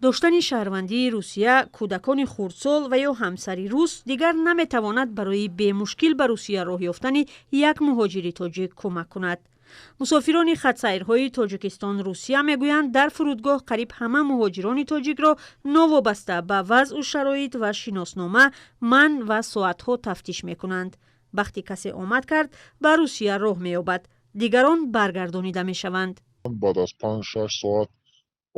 Доштани шаҳрвандии Русия, кӯдакони хурдсол ва ё ҳамсари рус дигар наметавонад барои бемушкил ба Русия роҳ ёфтани як муҳоҷири тоҷик кӯмак кунад. Мусофирони хатсайрҳои Тоҷикистон Русия мегӯянд, дар фурудгоҳ қариб ҳама муҳоҷирони тоҷикро новобаста ба вазъу шароит ва шиноснома манъ ва соатҳо тафтиш мекунанд. Бахти касе омад кард, ба Русия роҳ меёбад, дигарон баргардонида мешаванд. Баъд аз 5-6 соат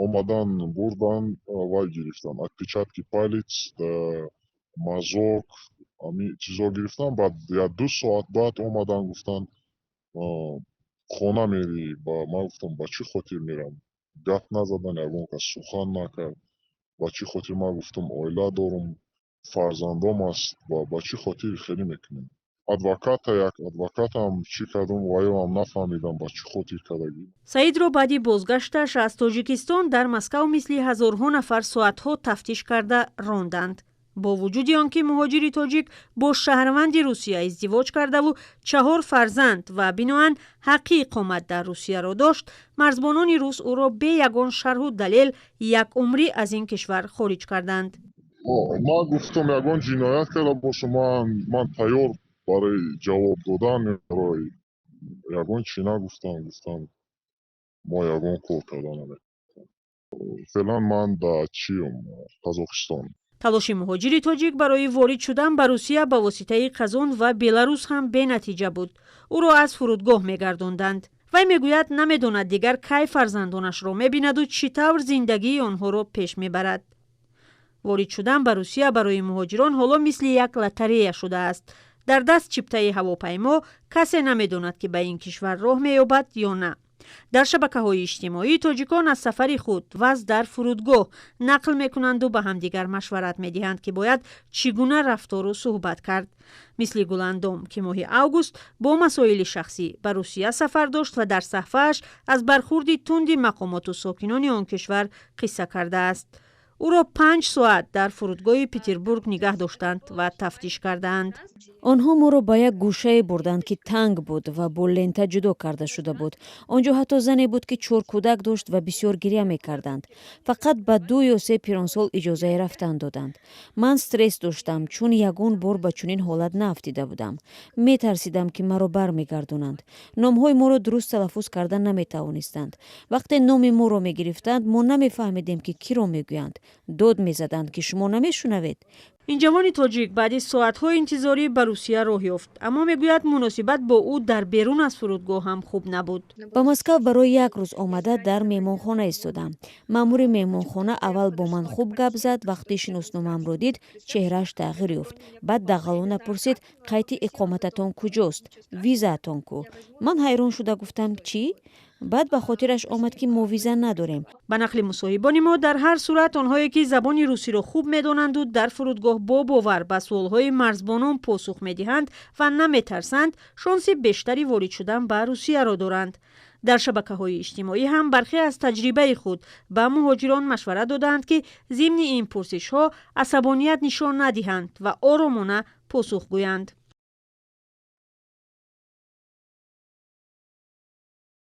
омадан, бурдан, вай гирифтан, отпечатки палец, мазок, ами чизо гирифтан. Баъд як 2 соат баъд омадан, гуфтан, хона мерӣ. Ба ман гуфтам, ба чӣ хотир мерам? Гап назадан, ягон кас сухан накард. Ба чӣ хотир? Ман гуфтам, оила дорум, фарзандом аст, ба чӣ хотир хеле мекунем? Адвоката, як адвокатам чӣ кардум, ваёам нафаҳмидам, ба чӣ хотир кардагӣ. Саидро баъди бозгашташ аз Тоҷикистон дар Москав мисли ҳазорҳо нафар соатҳо тафтиш карда ронданд. Бо вуҷуди он ки муҳоҷири тоҷик бо шаҳрванди Русия издивоҷ кардаву чаҳор фарзанд ва биноан ҳаққи иқомат дар Русияро дошт, марзбонони рус ӯро бе ягон шарҳу далел як умрӣ аз ин кишвар хориҷ карданд. Ман гуфтам, ягон ҷиноят карда бошам, ман тайёр барои ҷавоб додан. Ягон чӣ нагуфтам, гуфтам, мо ягон кор карда наметавонем. Феълан ман дар чиюм, Қазоқистон. Талоши муҳоҷири тоҷик барои ворид шудан ба Русия ба воситаи Қазон ва Беларус ҳам бенатиҷа буд. Ӯро аз фурудгоҳ мегардонданд. Вай мегӯяд, намедонад, дигар кай фарзандонашро мебинаду чӣ тавр зиндагии онҳоро пеш мебарад. Ворид шудан ба Русия барои муҳоҷирон ҳоло мисли як лотарея шудааст. Дар даст чиптаи ҳавопаймо, касе намедонад, ки ба ин кишвар роҳ меёбад ё на. Дар шабакаҳои иҷтимоӣ тоҷикон аз сафари худ, вазъ дар фурудгоҳ нақл мекунанду ба ҳамдигар машварат медиҳанд, ки бояд чӣ гуна рафтору суҳбат кард. Мисли Гуландом, ки моҳи август бо масоили шахсӣ ба Русия сафар дошт ва дар саҳфааш аз бархурди тунди мақомоту сокинони он кишвар қисса кардааст. Ӯро 5 соат дар фурудгоҳи Петербург нигаҳ доштанд ва тафтиш кардаанд. Онҳо моро ба як гӯшае бурданд, ки танг буд ва бо лента ҷудо карда шуда буд. Он ҷо ҳатто зане буд, ки чор кӯдак дошт ва бисёр гиря мекарданд. Фақат ба ду ё се пиронсол иҷозаи рафтан доданд. Ман стресс доштам, чун ягон бор ба чунин ҳолат наафтида будам. Метарсидам, ки маро бармегардонанд. Номҳои моро дуруст талаффуз карда наметавонистанд. Вақте номи моро мегирифтанд, мо намефаҳмидем, ки киро мегӯянд. Дод мезаданд, ки шумо намешунавед. Ин ҷавони тоҷик баъди соатҳои интизорӣ ба Русия роҳ ёфт, аммо мегӯяд, муносибат бо ӯ дар берун аз фурудгоҳ ҳам хуб набуд. Ба Москав барои як рӯз омада, дар меҳмонхона истодам. Маъмури меҳмонхона аввал бо ман хуб гап зад. Вақте шиносномаамро дид, чеҳрааш тағйир ёфт. Баъд дағалона пурсид: «Қайди иқомататон куҷост? Визаатон ку?» Ман ҳайрон шуда гуфтам: «Чӣ?» Баъд ба хотираш омад, ки мо виза надорем. Ба нақли мусоҳибони мо, дар ҳар сурат, онҳое ки забони русиро хуб медонанду дар фурудгоҳ бо бовар ба суолҳои марзбонон посух медиҳанд ва наметарсанд, шонси бештари ворид шудан ба Русияро доранд. Дар шабакаҳои иҷтимоӣ ҳам бархе аз таҷрибаи худ ба муҳоҷирон машварат додаанд, ки зимни ин пурсишҳо асабоният нишон надиҳанд ва оромона посух гӯянд.